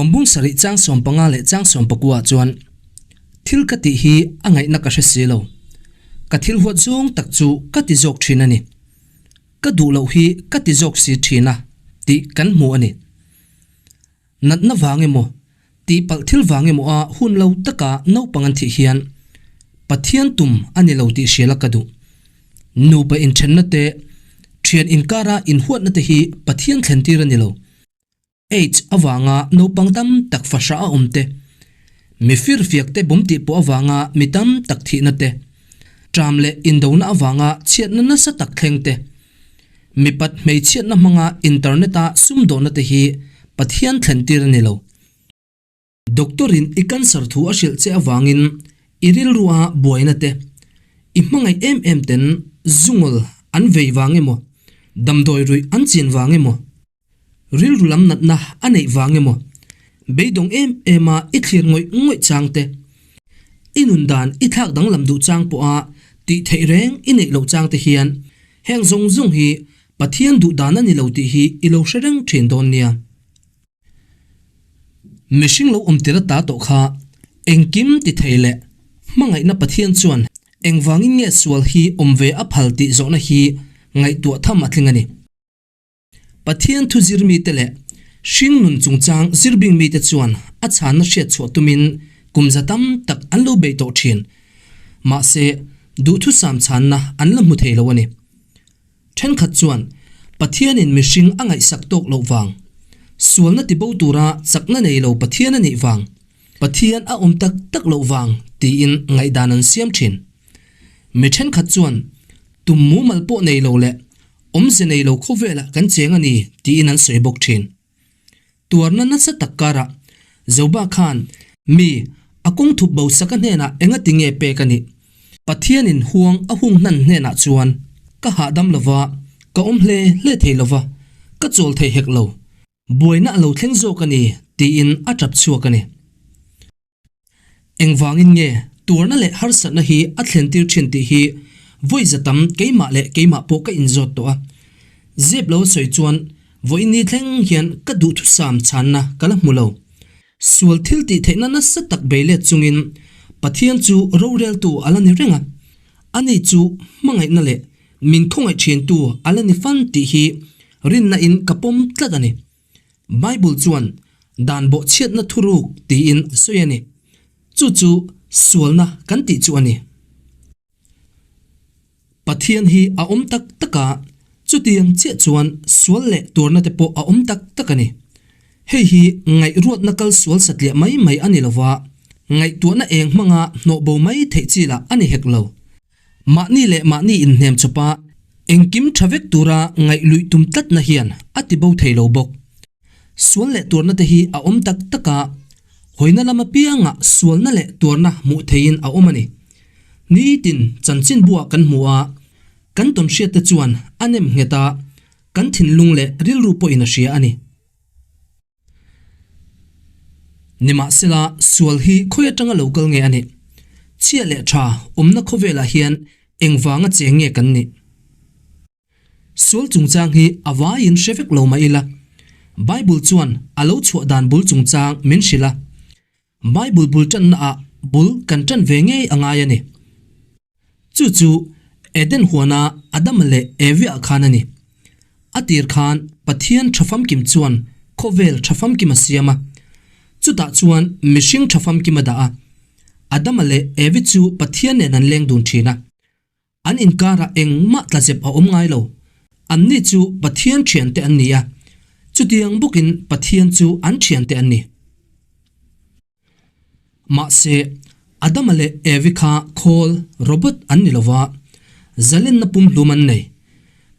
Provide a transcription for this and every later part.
Rom bung sarih chang 15 leh chang 19 chuan, Thil ka tih hi a ngaihna ka hre si lo. Ka thil huat zawng tak chu ka ti zawk thin a ni. Ka duh loh hi ka ti zawk si thin a tih kan hmu a ni. Natna vang emaw, tihpalh thil vang emaw a hun lo taka naupang an thih hian Pathian tum a ni lo tih hriala ka duh. Nupa inthenna te, thian inkara inhuatna te hi Pathian thlentir a ni lo. Aids avanga naupang tam tak fahrah a awm te, mi firfiak te bawm tih pawh avanga mi tam tak thihna te, ṭam leh indona avanga chhiatna nasa tak thleng te, Mipat hmeichhiatna hmanga internet-a sumdawhna te hi Pathian thlentir a ni lo. Doctor-in i cancer thu a hrilh che avangin i rilrua buaina te, i hmangaih em em ten zungawl an vei vang emaw, damdawi ruih an chin vang emaw, rilru lam natna a neih vang emaw, beidawng em ema i thlir ngawih ngawih chang te, i nun dan i thlak danglam duh chang pawha tih theih reng i neih loh chang te hian heng zawng zawng hi Pathian duh dan a ni lo tih hi i lo hre reng thin dawn nia. Mihring lo awm tir ata tawh kha engkim ti thei leh hmangaihna Pathian chuan engvangin nge sual hi awm ve a phal tih zawhna hi ngaihtuah tham a tling a ni. Pathian thu zir mite leh hringnun chungchang zir bing mite chuan a chhanna hriat chhuah tumin kum za tam tak an lo beih tawh thin. Mahse, duhthusam chhanna an la hmu thei lo a ni. Thenkhat chuan Pathianin mihring a ngaihsak tawk loh vang, sualna tibo tura chakna nei lo Pathian a nih vang, Pathian a awm tak tak loh vang tiin ngaihdan an siam thin. Mi thenkhat chuan tum mumal pawh nei lo leh Awmze nei lo khawvelah kan cheng a ni tiin an sawi bawk thin. Tuarna nasa tak karah Joba khan mi a kawng thup bo saka hnenah engati nge pek a nih? Pathianin huang a hung hnan hnenah chuan ka hahdam lova, ka awm hle hle thei lova, ka chawl thei hek lo. Buaina a lo thleng zawk a ni tiin a tap chhuak a ni. Engvangin nge tuarna leh harsatna hi a thlentir thin tih hi vawi za tam keimah leh keimah pawh ka inzawt tawh a. Zep lo sawi chuan vawiin ni thleng hian ka duhthusam chhanna ka la hmu lo. Sual thil tih theihna nasa tak bei let chungin Pathian chu roreltu a la ni reng a, ani chu hmangaihna leh min khawngaih thintu a la ni fan tih hi rinna in ka pawm tlat a ni. Bible chuan dan bawhchhiatna thuruk tiin a sawi a ni. Chu chu sualna kan tih chu a ni. Pathian hi a awm tak tak a, chutiang chiah chuan sual leh tuarna te pawh a awm tak tak a ni. Hei hi ngaihruatna kal sual satliah mai mai a ni lova, ngaihtuahna eng hmanga hnawh bo mai theih chi lah a ni hek lo. Mahni leh mahni inhnem chawpa engkim tha vek tura ngaih luih tum tlatna hian a ti bo thei lo bawk. Sual leh tuarna te hi a awm tak tak a, hawina lam apiangah sualna leh tuarna hmuh theihin a awm a ni. Nitin chanchinbuah kan hmu a, kan tawnhriat te chuan a nem nghet a, kan thinlung leh rilru pawhin a hria a ni. Nimahsela, sual hi khawi atanga lo kal nge a nih? Chhia leh tha awmna khawvelah hian engvanga cheng nge kan nih? Sual chungchang hi a vaiin hre vek lo mah ila, Bible chuan a lo chhuah dan bul chungchang min hrilh a. Bible bul tannaah bul kan tan ve ngei a ngai a ni. Chu chu Eden huana Adama leh Evi-ah khan a ni. A tir khan Pathian tha famkim chuan khawvel tha famkim a siam a. Chutah chuan mihring tha famkim a dah a. Adama leh Evi chu Pathian nen an leng dun thin a. An inkarah engmah tlazep a awm ngai lo. Anni chu Pathian thiante an ni a. Chutiang bawkin Pathian chu an thiante an ni. Mahse, Adama leh Evi kha khawl, robot, an ni lova, zalenna pumhlum an nei.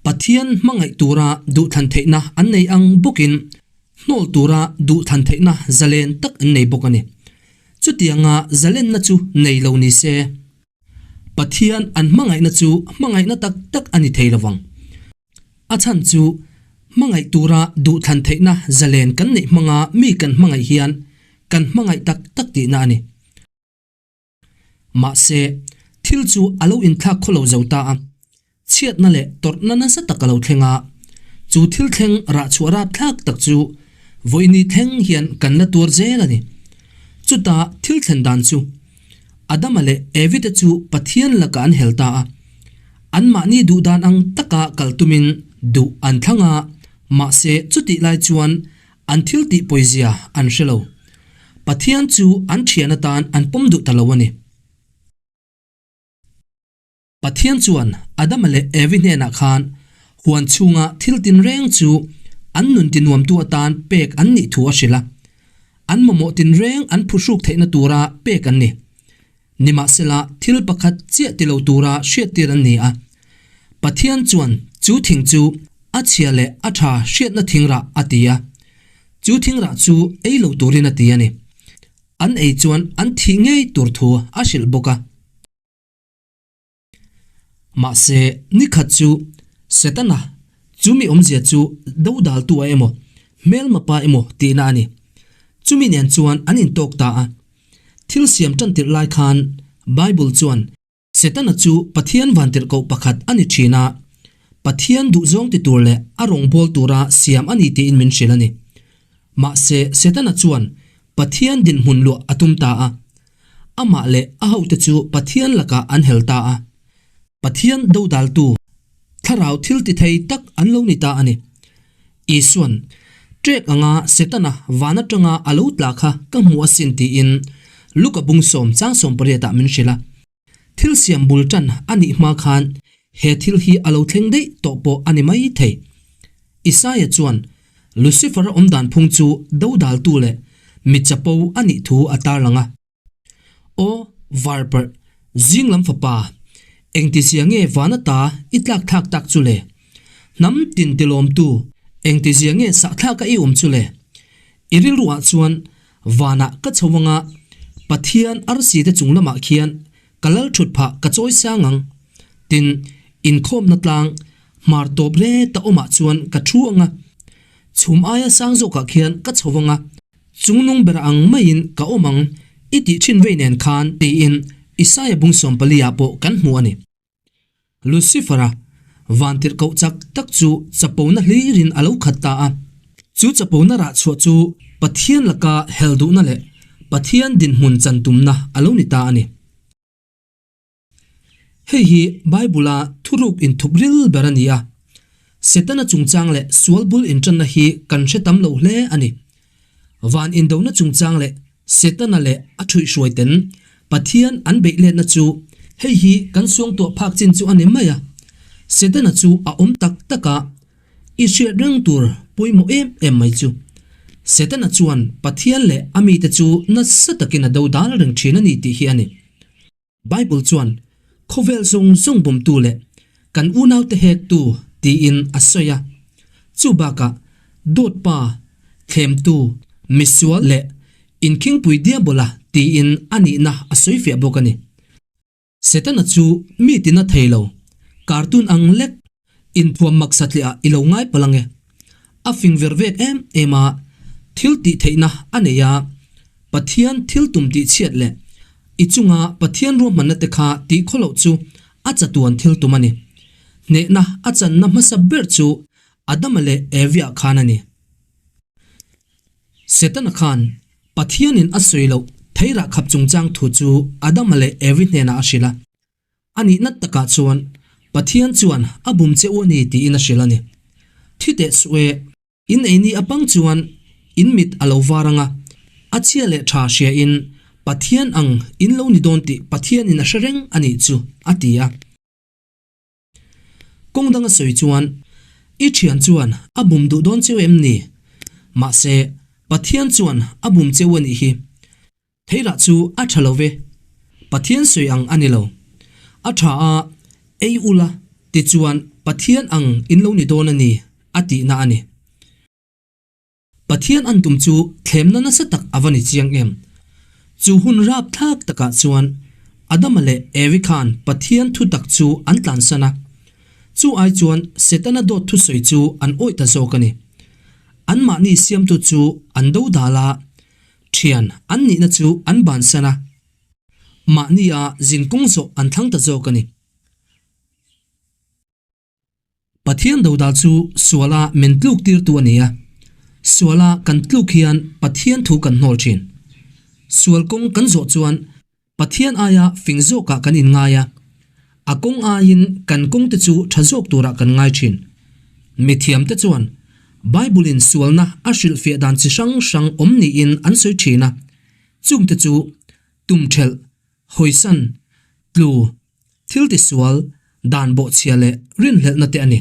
Pathian hmangaih tura duhthlan theihna an nei ang bawkin hnawl tura duhthlan theihna zalen tak an nei bawk a ni. Chutianga zalenna chu nei lo ni se, Pathian an hmangaihna chu hmangaihna tak tak a ni thei lovang. A chhan chu hmangaih tura duhthlan theihna zalen kan neih hmanga mi kan hmangaih hian kan hmangaih tak tak tihna a ni. Mahse, thil chu a lo inthlak khaw lo zo ta a, chhiatna leh tawrhna nasa tak a lo thleng a. Chu thil thleng rah chhuah rap thlak tak chu Vawiini thleng hian kan la tuar zel a ni. Chuta thil thlen dan chu Adama leh Evi te chu Pathian lakah an hel ta a. Anmahni duh dan ang taka kal tumin duh an thlang a, mahse chutih lai chuan an thil tih pawizia an hre lo. Pathian chu an thian atan an pawm duh ta lo a ni. Pathian chuan Adama leh Evi hnenah khan huan chhunga thil tinreng chu an nun tinuamtu atan pek an nih thu a hrilh a. An mamawh tinreng an phuhruk theihna tura pek an ni. Nimahsela, thil pakhat chiah ti lo tura hriattir an ni a. Pathian chuan chu thing chu a chhia leh a tha hriatna thingrah a ti a. Chu thingrah chu ei lo turin a ti a ni. An ei chuan an thih ngei tur thu a hrilh bawk a. Mahse, ni khat chu Setana chumi awmzia chu dodaltu a emaw, hmelma pa emaw tihna a ni. Chumi nen chuan an intawk ta a. Thil siam tan tirh lai khan Bible chuan Setana chu Pathian vantirhkoh pakhat a ni thin a, Pathian duhzawng ti tur leh a rawngbâwl tura siam a ni tiin min hrilh a ni. Mahse, Setana chuan Pathian dinhmun luah a tum ta a. Amah leh a hote chu Pathian lakah an hel ta a. Pathian dodaltu, thlarau thil ti thei tak an lo ni ta a ni. Isuan, Ṭek anga Setana van aṭanga a lo tla kha ka hmu asin tiin Luka bung sawm chang sawm pariatah min hrilh a. Thil siam bul ṭan a nih hma khan he thil hi a lo thleng daih tawh pawh a ni mai thei. Isaia chuan Lucifer-a awm dan phung chu dodaltu leh mi chapo a nih thu a tarlang a. Aw, varparh, zing lam fapa, engtizia nge van ata i tlak thlak tak chu le? Hnam tin tilawmtu, engtizia nge sahthlaka i awm chu le? I rilruah chuan vanah ka chho anga Pathian arsi te chung lamah khian ka lal thut phah ka chawi sang ang. Tin, inkhawmna tlang hmar tawp ret a awmah chuan ka thu anga chhum aia sang zawkah khian ka chho anga chungnung ber ang maiin ka awm ang i tih thin vei nen khan tiin Isaia bung sawmpali ah pawh kan hmu a ni. Lucifer-a vantirhkoh chak tak chu chapona hlirin a lo khat ta a. Chu chapona rah chhuah chu Pathian laka hel duhna leh Pathian dinhmun chan tumna a lo ni ta a ni. Hei hi Bible-a thuruk inthup ril ber a ni a. Setana chungchang leh sual bul inṭanna hi kan hre tam lo hle a ni. Van indona chungchang leh Setana leh a ṭhuihhruaiten Pathian an beih letna chu hei hi kan suangtuah phak chin chu a ni mai a. Setana chu a awm tak tak a, i hriat reng tur pawimawh em em mai chu. Setana chuan Pathian leh a mite chu nasa takin a dodal reng ṭhin a ni tih hi a ni. Bible chuan khawvel zawng zawng bawmtu leh kan unaute hektu tiin a sawi a. Chu bakah dawt pa, thlemtu, misual leh inkhingpui diabola tiin a nihna a sawi fiah bawk a ni. Setana chu mi tina thei lo, cartoon ang lek Inthuam mak satliah i lo ngai palh ange. A fing ver vek em em a, thil tih theihna a nei a, Pathian thil tum tih chhiat leh i chunga Pathian ruahmanna te kha tih khaw loh chu a chatuan thil tum a ni. Hnehna a channa hmasa ber chu Adama leh Evi-ah khan a ni. Setana khan Pathianin a sawi loh theirah khap chungchang thu chu Adama leh Evi hnenah a hrilh a. A nihna takah chuan Pathian chuan a bum che u a ni tiin a hrilh a ni. Thi teh suh e, in ei ni apang chuan in mit a lo var ang a, a chhia leh tha hria in Pathian ang in lo ni dawn tih Pathianin a hre reng a nih chu, a ti a. Kawng danga sawi chuan, I thian chuan a bum duh dawn cheu em ni? Mahse, Pathian chuan a bum cheu a nih hi. Theirah chu a tha lo ve. Pathian sawi ang a ni lo. A tha a, ei ula, tichuan Pathian ang in lo ni dawn a ni, a tihna a ni. Pathian an tum chu thlemna nasa tak a va ni chiang em! Chu hun rap thlak takah chuan Adama leh Evi khan Pathian thu tak chu an tlansan a. Chu ai chuan Setana dawt thusawi chu an awih ta zawk a ni. Anmahni siamtu chu an do dal a, thian an nihna chu an bansan a, mahnia zinkawng zawh an thlang ta zawk a ni. Pathian dodal chu suala min tluk tirtu a ni a. Suala kan tluk hian Pathian thu kan hnawl thin. Sual kawng kan zawh chuan Pathian aia fing zawkah kan inngai a, a kawng aiin kan kawngte chu tha zawk turah kan ngai thin. Mithiamte chuan Bible-in sualna a hrilhfiah dan chi hrang hrang awm niin an sawi thin a, chungte chu tumthelh, hawisan, tlu, thil tisual, dan bawhchhia leh rinhlelhna te a ni.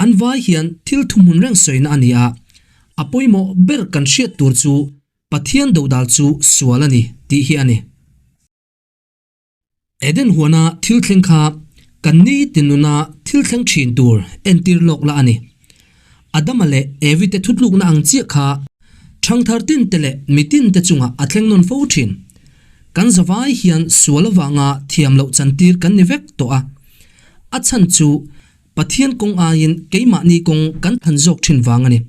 An vai hian thil thuhmun reng sawina a ni a, a pawimawh ber kan hriat tur chu Pathian dodal chu sual a ni tih hi a ni. Eden huana thil thleng kha kan ni tinuna thil thleng thin tur entir lawk la a ni. Adama leh Evi te thutlukna ang chiah kha thangthar tin te leh mitin te chungah a thleng nawn fo thin. Kan zavai hian sual avanga thiam loh chantir kan ni vek tawh a. A chhan chu Pathian kawng aiin keimahni kawng kan than zawk thin vang a ni.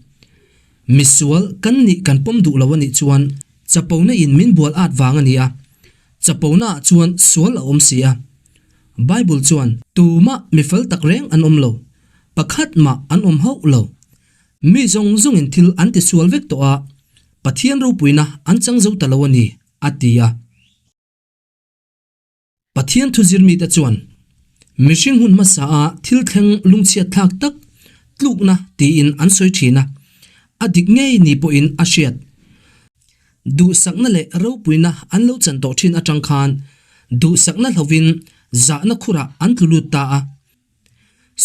Misual kan nih kan pawm duh lo a nih chuan chapona in min bual at vang a ni a, chapona ah chuan sual a awm si a. Bible chuan tumah mi fel tak reng an awm lo, pakhat mah an awm hauh lo. Mi zawng zawng in thil an ti sual vek tawh a, Pathian ropuina an chang zo ta lo a ni, a ti a. Pathian thuzir mite chuan mihring hun hmasa a thil thleng lungchhiat thlak tak tlukna tiin an sawi thin a, a dik ngei ni pawhin a hriat. Duhsakna leh ropuina an lo chan tawh thin atang khan duhsakna hlovin zahna khurah an tlu lut ta a,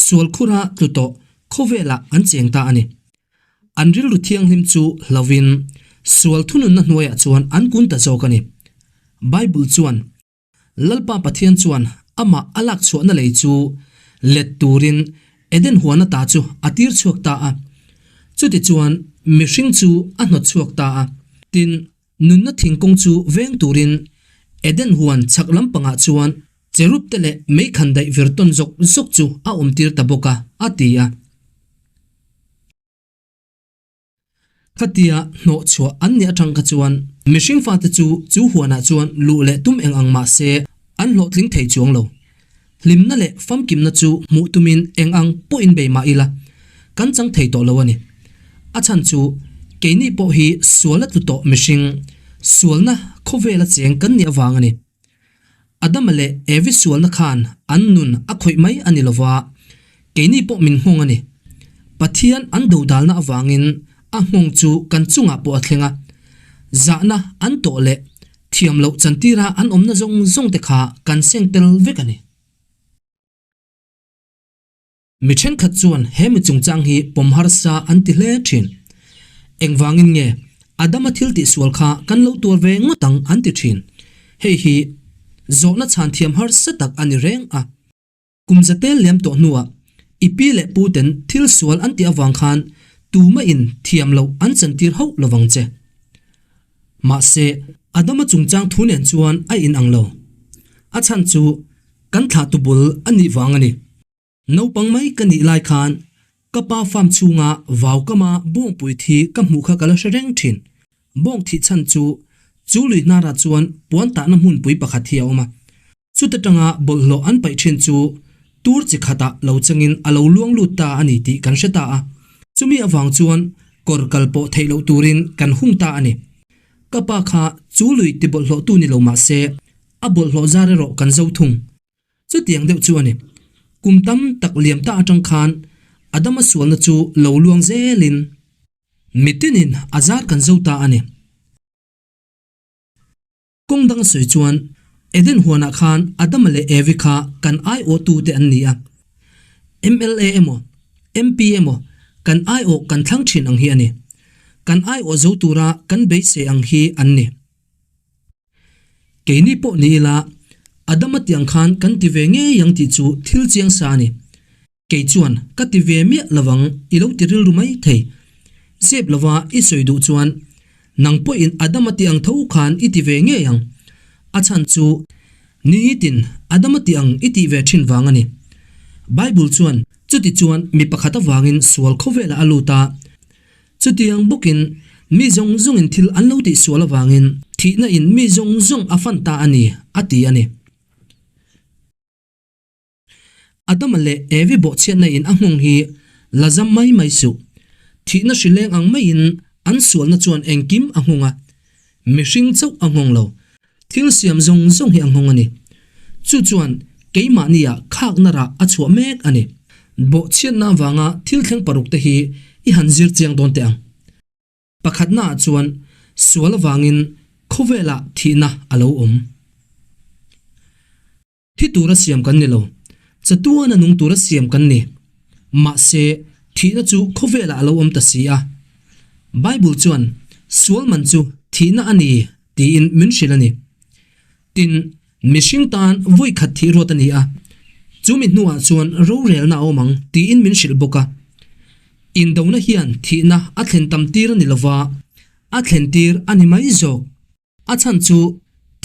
sual khura tlu tawh khawvelah an cheng ta a ni. An rilru thianghlim chu hlovin sual thununna hnuaiah chuan an kun ta zawk a ni. Bible chuan, Lalpa Pathian chuan amah a lak chhuahna lei chu let turin Eden huan ata chu a tir chhuak ta a. Chutichuan mihring chu a hnawt chhuak ta a. Tin, nunna thingkung chu veng turin Eden huan chhak lampangah chuan cherub te leh meikhan daih vir tawn zawk zawk chu a awmtir ta bawk a, a ti a. Khatia hnawh chhuah an nih atang kha chuan mihring fate chu chu huanah chuan luh leh tum eng ang mah se an hlawhtling thei chuang lo. Hlimna leh famkimna chu hmuh tumin eng ang pawhin bei mah ila kan chang thei tawh lo a ni. A chhan chu keini pawh hi sual a tlu tawh mihring, sualna khawvela cheng kan nih avang a ni. Adama leh Evi sualna khan an nun a khawih mai a ni lova, keini pawh min nghawng a ni. Pathian an dodalna avangin a nghawng chu kan chungah pawh a thleng a. Zahna an tawh leh thiam loh chantira an awmna zawng zawng te kha kan seng tel vek a ni. Mi thenkhat chuan he mi chungchang hi pawm harsa an ti hle thin. Engvangin nge Adama thil tihsual kha kan lo tuar ve ngawt ang an ti thin. Hei hi zawhna chhan thiam harsa tak a ni reng a. Kum zatel liam tawh hnuah i pi leh pu ten thil sual an tih avang khan tumahin thiam loh an chantir hauh lovang che. Mahse, Adama chungchang thu nen chuan a inang lo. A chhan chu kan thlahtu bul a nih vang a ni. Naupang mai ka nih lai khan ka pa farm chhunga vau kama bawngpui thi ka hmuh kha ka la hre reng thin. Bawng thih chhan chu chu lui hnarah chuan puan tahna hmunpui pakhat hi a awm a. Chuta tanga bawlhhlawh an paih thin chu tur chi khatah lo changin a lo luang lut ta a ni tih kan hre ta a. Chumi avang chuan kawr kal pawh theih loh turin kan hung ta a ni. Ka pa kha chu lui ti bawlhhlawhtu ni lo mah se a bawlhhlawh zar erawh kan zo thung. Chutiang deuh chu a ni. Kum tam tak liam ta atang khan Adama sualna chu lo luang zelin mitinin a zar kan zo ta a ni. Kawng dang a sawi chuan Eden huanah khan Adama leh Evi kha kan aiawhtute an ni a. Mla emaw, MP emaw kan aiawh kan thlang thin ang hi a ni. Kan aiawh zo tura kan beisei ang hi an ni. Keini pawh ni ila, Adama tiang khan kan ti ve ngei ang tih chu thil chiang sa a ni. Kei chuan ka ti ve miah lovang i lo ti rilru mai thei. Zep lova i sawi duh chuan nang pawhin Adama ti ang tho khan i ti ve ngei ang. A chhan chu nitin Adama ti ang i tih ve thin vang a ni. Bible chuan chuti chuan mi pakhat avangin sual khawvelah a lut a, Chutiang bawkin mi zawng zawngin thil an lo tihsual avangin thihna in mi zawng zawng a fan ta a ni, a ti a ni. Adama leh Evi bawhchhiatna in a nghawng hi la zam mai mai suh. Thihna hrileng ang maiin an sualna chuan engkim a nghawng a, mihring chauh a nghawng lo. Thil siam zawng zawng hi a nghawng a ni. Chu chuan keimahnia khakna rah a chhuah mek a ni. Bawhchhiatna avanga thil thleng parukte hi i han zir chiang dawn teh ang. Pakhatnaah chuan sual avangin khawvelah thihna a lo awm. Thi tura siam kan ni lo, chatuana nung tura siam kan ni. Mahse, thihna chu khawvelah a lo awm ta si a. Bible chuan, Sual man chu thihna a ni tiin min hrilh a ni. Tin, mihring tan vawi khat thih ruat a ni a, chu mi hnuah chuan rorelna a awm ang tiin min hrilh bawk a. Indona hian thihna a thlen tam tir a ni lova, a thlen tir a ni mai zawk. A chhan chu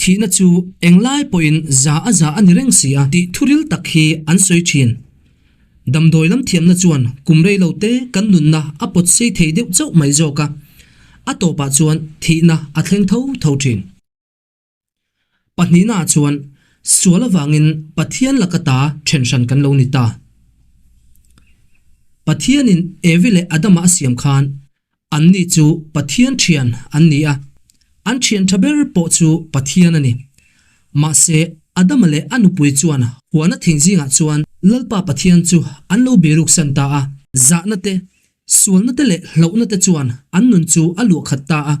thihna chu englai pawhin za a za a ni reng si a tih thuril tak hi an sawi thin. Damdawi lam thiamna chuan kum rei lo te kan nunna a pawt sei thei deuh chauh mai zawk a, a tawpah chuan thihna a thleng tho tho thin. Pahnihnaah chuan sual avangin Pathian laka ta then hran kan lo ni ta. Pathianin Evi leh Adama a siam khan Anni chu Pathian thian an ni a, an thian tha ber pawh chu Pathian a ni. Mahse, Adama leh a nupui chuan huana thing zingah chuan Lalpa Pathian chu an lo biruksan ta a. Zahna te, sualna te leh hlauhna te chuan an nun chu a luah khat ta a.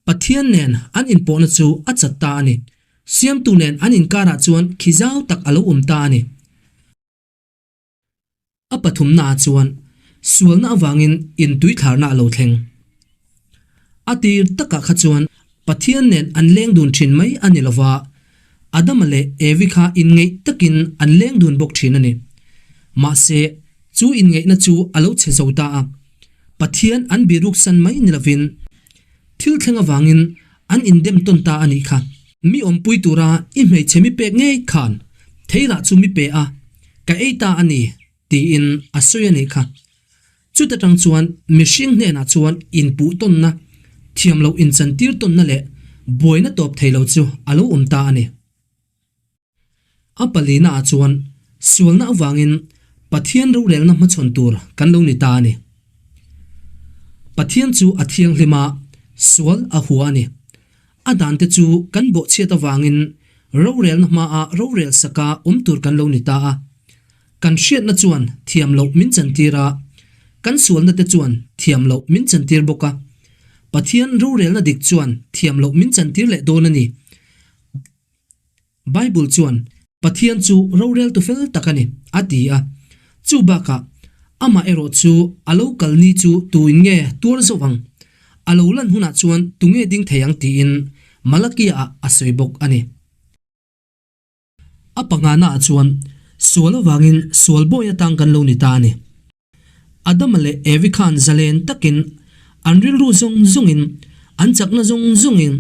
Pathian nen an inpawhna chu a chat ta a ni. Siamtu nen an inkarah chuan khi zau tak a lo awm ta a ni. A pathumnaah chuan sualna avangin intuitharna a lo thleng. A tir takah kha chuan Pathian nen an leng dun thin mai a ni lova, Adama leh Evi kha inngeih takin an leng dun bawk thin a ni. Mahse, chu inngeihna chu a lo chhe zo ta a. Pathian an biruksan mai ni lovin thil thleng avangin An indem tawn ta a nih kha. Mi awmpui tura i hmeichhe mi pek ngei khan theirah chu mi pe a, ka ei ta a ni, tiin a sawi a nih kha. Chuta tang chuan mihring hnenah chuan inpuh tawnna, thiam loh inchantir tawnna leh buaina tawp thei lo chu a lo awm ta a ni. A palina ah chuan sualna avangin Pathian rorelna hmachhawn tur kan lo ni ta a ni. Pathian chu a thianghlim a, sual a hua a ni. A dante chu kan bawhchhiat avangin rorelna hmaah rorel saka awm tur kan lo ni ta a. Kan hriatna chuan thiam loh min chantir a, kan sualna te chuan thiam loh min chantir bawk a. Pathian rorelna dik chuan thiam loh min chantir leh dawn a ni. Bible chuan, Pathian chu roreltu fel tak a ni, a ti a. Chu bakah, amah erawh chu a lo kal ni chu tuin nge tuar zauh ang? A lo lan hunah chuan tunge ding thei ang tiin Malakia-ah a sawi bawk a ni. A panganaah chuan, sual avangin sual bawi atang kan lo ni ta a ni. Adama leh Evi khan zalen takin an rilru zawng zawngin, an chakna zawng zawngin,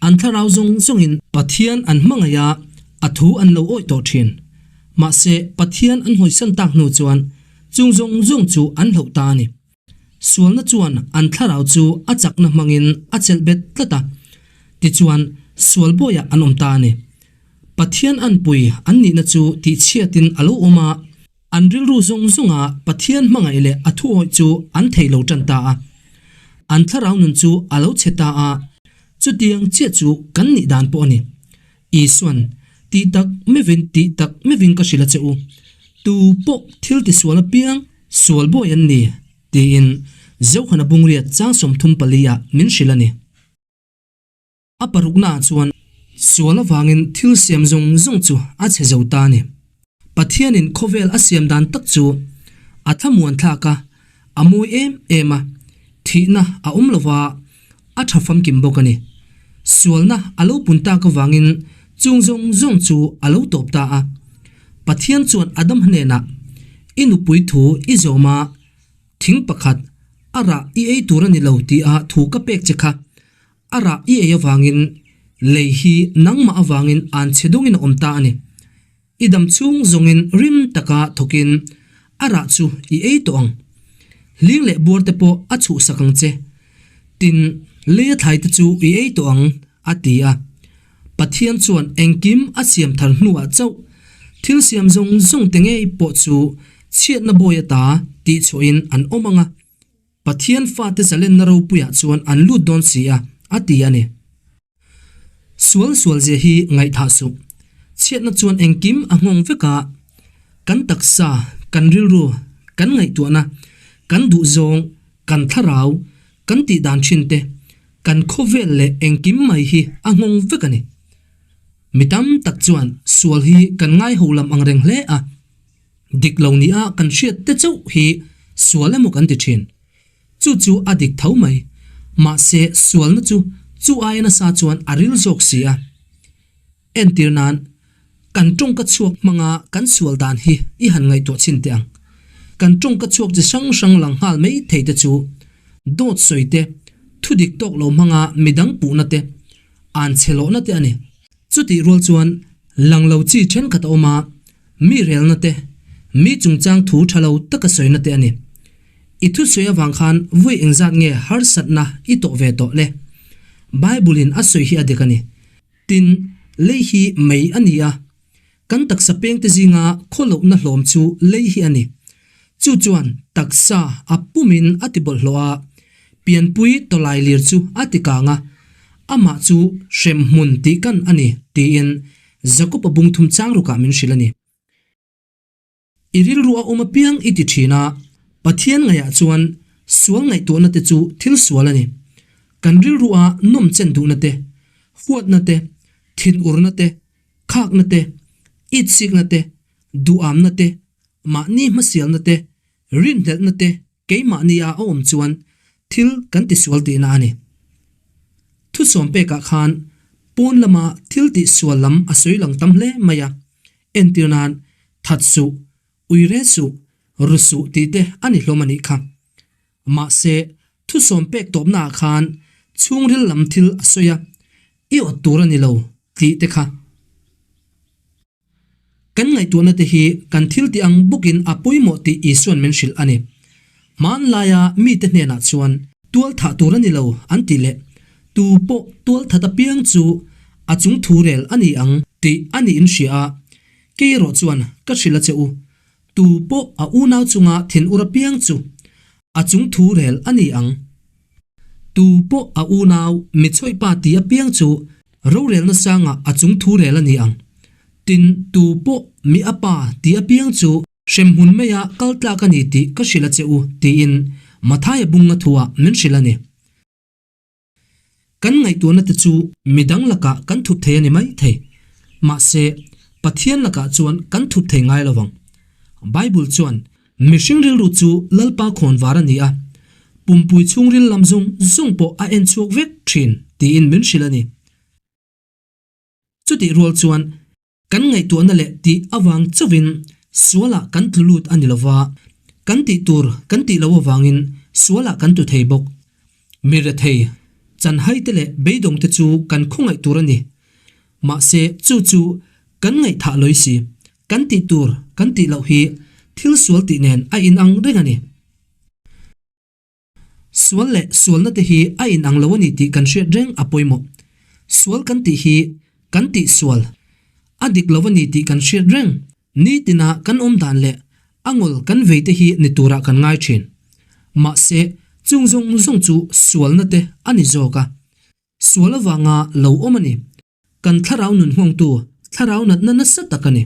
an thlarau zawng zawngin Pathian an hmangaih a, a thu an lo awih tawh thin. Mahse, Pathian an hawisan tak hnu chuan chung zawng zawng chu an hloh ta a ni. Sualna chuan an thlarau chu a chakna hmangin a chelh bet tlat a, tichuan sual bawiah an awm ta a ni. Pathian anpui an nihna chu tihchhiatin a lo awm a, An rilru zawng zawnga Pathian hmangaih leh a thuawih chu an thei lo tan ta a. An thlarau nun chu a lo chhe ta a, chutiang chiah chu kan nih dan pawh a ni. Isuan, Tih tak mevin, tih tak mevin ka hrilh a che u. Tu pawh thil tisual apiang sual bawi an ni, tiin Johana Bungriat chang 34 ah min hrilh a ni. A paruknaah chuan sual avangin thil siam zawng zawng chu a chhe zo ta a ni. Pathianin khawvel a siam dan tak chu a thlamuan thlak a, a mawi em em a, thihna a awm lo va, a tha famkim bawk a ni. Sualna a lo pun tak avangin chung zawng zawng chu a lo tawp ta a. Pathian chuan Adam hnenah, I nupui thu i zawm a, thing pakhat a rah i ei tur a ni lo tia thu ka pek che kha, A rah i ei avangin lei hi nangmah avangin an chhe dawngin a awm ta a ni. I dam chhung zawngin rim taka thawkin a rah chu i ei tawh ang. Hling leh buar te pawh a chhuhsak ang che. Tin, leia thlai te chu i ei tawh ang, a ti a. Pathian chuan engkim a siam thar hnuah chauh thil siam zawng zawng te ngei pawh chu chhiatna bawi ata tihchhuahin an awm ang a. Pathian fate zalenna ropuiah chuan an lut dawn si a, a ti a ni. Sual sual zia hi ngaihthah suh. Chhiatna chuan engkim a nghawng vek a, kan taksa, kan rilru, kan ngaihtuahna, kan duhzawng, kan thlarau, kan tihdan thin te, kan khawvel leh engkim mai hi a nghawng vek a ni. Mi tam tak chuan sual hi kan ngaiho lam ang reng hle a, dik lo nia kan hriat te chauh hi sual emaw kan ti thin. Chu chu a dik tho mai. Mahse sualna chu chu aia nasa chuan a ril zawk si a. Entir nan, kan tawngka chhuak hmanga kan sual dan hi i han ngaihtuah chhin teh ang. Kan tawngka chhuak chi hrang hrang lang nghal mai thei te chu dawt sawi te, thu dik tawk lo hmanga midang puhna te, an chhe lohna te a ni. Chutih rual chuan lang lo chi thenkhat a awm a, mi relna te, mi chungchang thu tha lo taka sawina te a ni. I thusawi avang khan vawi engzat nge harsatna i tawh ve tawh le? Bible-in a sawi hi a dik a ni. Tin, lei hi mei a ni a, kan taksa pengte zinga khawlohna hlawm chu lei hi a ni. Chu chuan taksa a pumin a ti bawlhhlawh a, pianpui tawlai lir chu a ti kang a, amah chu hremhmun tih kan a ni, tiin Jakob-a bungthum chang rukah min hrilh a ni. I rilru a awm apiang i ti thin a, Pathian ngaihah chuan sual ngaihtuahna te chu thil sual a ni. Kan rilru a nawm chen duhna te, huatna te, thinurna te, khakna te, itsikna te, duhamna te, mahni hmasialna te, rinhlelhna te keimahni a a awm chuan thil kan tisual tihna a ni. Thusawm pekah khan pawn lama thil tihsual lam a sawi lang tam hle mai a, entir nan that suh, ui re suh, ru suh tih te a ni hlawm a nih kha. Mahse, thusawm pek tawpnaah khan chhungril lam thil a sawi a, i awt tur a ni lo tih te kha. Kan ngaihtuahna te hi kan thil tih ang bawkin a pawimawh tih Isua'n min hrilh a ni. Hmanlaia mite hnenah chuan tual thah tur a ni lo an ti leh, tu pawh tual that apiang chu a chung thu rel a ni ang tih a niin hria a, kei erawh chuan ka hrilh a che u, tu pawh a unau chunga thinur apiang chu a chung thu rel a ni ang. Tu pawh a unau mi chawihpa ti apiang chu rorelna sangah a chung thu rel a ni ang. Tin, tu pawh mi a pa ti apiang chu hremhmun maia kal tlak a ni tih ka hrilh a che u, tiin Mathaia bunga thuah min hrilh a ni. Kan ngaihtuahna te chu midang lakah kan thup thei a ni mai thei. Mahse, Pathian lakah chuan kan thup thei ngai lo vang. Bible chuan Mihring rilru chu Lalpa khawnvar a ni a, pumpui chhungril lam zawng zawng pawh a en chhuak vek thin tiin min hrilh a ni. Chutih rual chuan kan ngaihtuahna leh tih avang chauhin sualah kan tlu lut a ni lova, kan tih tur kan tih loh avangin sualah kan tlu thei bawk. Mi rethei, chanhaite leh beidawngte chu kan khawngaih tur a ni. Mahse chu chu kan ngaihthah lawi si. Kan tih tur kan tih loh hi thil sual tih nen a inang reng a ni. Sual leh sualna te hi a inang lo a ni tih kan hriat reng a pawimawh. Sual kan tih hi kan tih sual a dik lo a ni tih kan hriat reng. Nitina kan awm dan leh a ngawl kan vei te hi ni turah kan ngai thin. Mahse chung zawng zawng chu sualna te a ni zawk a. Sual avanga lo awm a ni. Kan thlarau nun nghawngtu thlarau natna nasa tak a ni.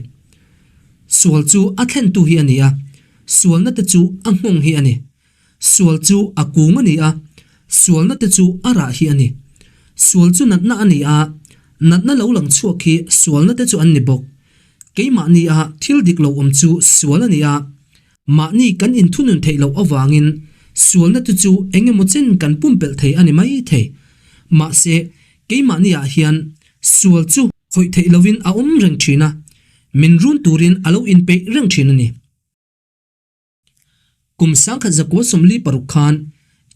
Sual chu a thlentu hi a ni a, sualna te chu a nghawng hi a ni. Sual chu a kung a ni a, sualna te chu a rah hi a ni. Sual chu natna a ni a, natna lo lang chhuak hi sualna te chu an ni bawk. Keimahni a thil dik lo awm chu sual a ni a, Mahni kan inthunun theih loh avangin sualna te chu eng emaw chen kan pumpelh thei a ni mai thei. Mahse, keimahni ah hian sual chu khawih theih lovin a awm reng thin a, min run turin a lo inpeih reng thin a ni. Kum 1946 khan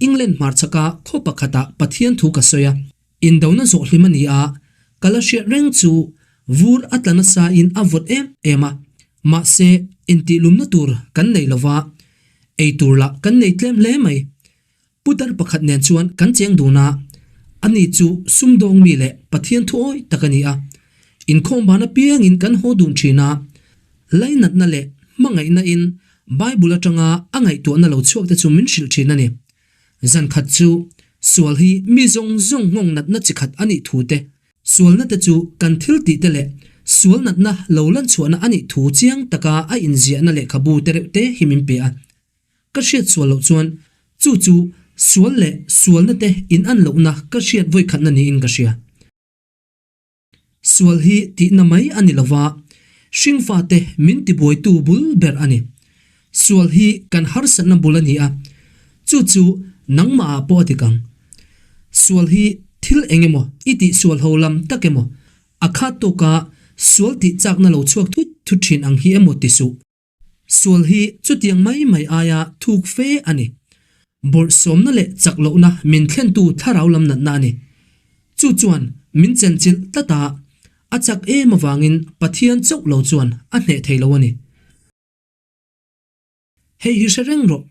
England hmarchhaka khaw pakhatah Pathian thu ka sawi a, indona zawh hlim a ni a, ka la hriat reng chu vur a tla nasa in a vawt em em a, mahse intihlumna tur kan nei lova, ei tur lah kan nei tlem hle mai. Putar pakhat nen chuan kan cheng dun a, ani chu sumdawng mi leh Pathian thu awi tak a ni a, inkhawm ban apiangin kan haw dun thin a, lainatna leh hmangaihna in Bible atanga a ngaihtuahna lo chhuak te chu min hrilh thin a ni. Zan khat chu sual hi mi zawng zawng nghawng natna chi khat a nih thu te, sualna te chu kan thil tih te leh sual natna lo lan chhuahna a nih thu chiang taka a inziahna lehkhabu te reuh te hi min pe a. Ka hriat sual loh chuan chu chu sual leh sualna te inan lohna ka hriat vawikhatna niin ka hria. Sual hi tihna mai a ni lova, hringfate min tibuaitu bul ber a ni. Sual hi kan harsatna bul a ni a, chu chu nangmahah pawh a dik ang. Sual hi thil eng emaw i tih sual ho lam tak emaw, a khat tawka sual tih chakna lo chhuak thut thut thin ang hi emaw ti suh. Sual hi chutiang mai mai aia thuk fe a ni. Bawrhsawmna leh chak lohna min thlentu thlarau lam natna a ni. Chu chuan min chenchilh tlat a, a chak em avangin Pathian chauh lo chuan a hneh thei lo a ni. Hei hi hre reng rawh.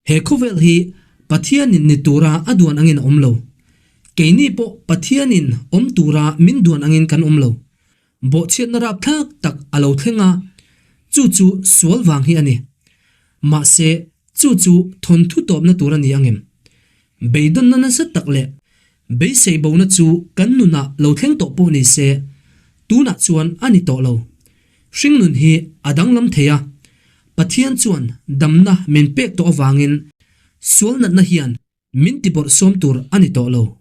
He khawvel hi Pathianin ni tura a duan angin a awm lo. Keini pawh Pathianin awm tura min duan angin kan awm lo. Bawhchhiatna rapthlak tak a lo thleng a, chu chu sual vang hi a ni. Mahse, chu chu thawnthu tawpna tur a ni angem? Beidawnna nasa tak leh beisei bona chu kan nunah lo thleng tawh pawh ni se, tunah chuan a ni tawh lo. Hringnun hi a danglam thei a, Pathian chuan damna min pek tawh avangin sual natna hian min tibawrhsawm tur a ni tawh lo.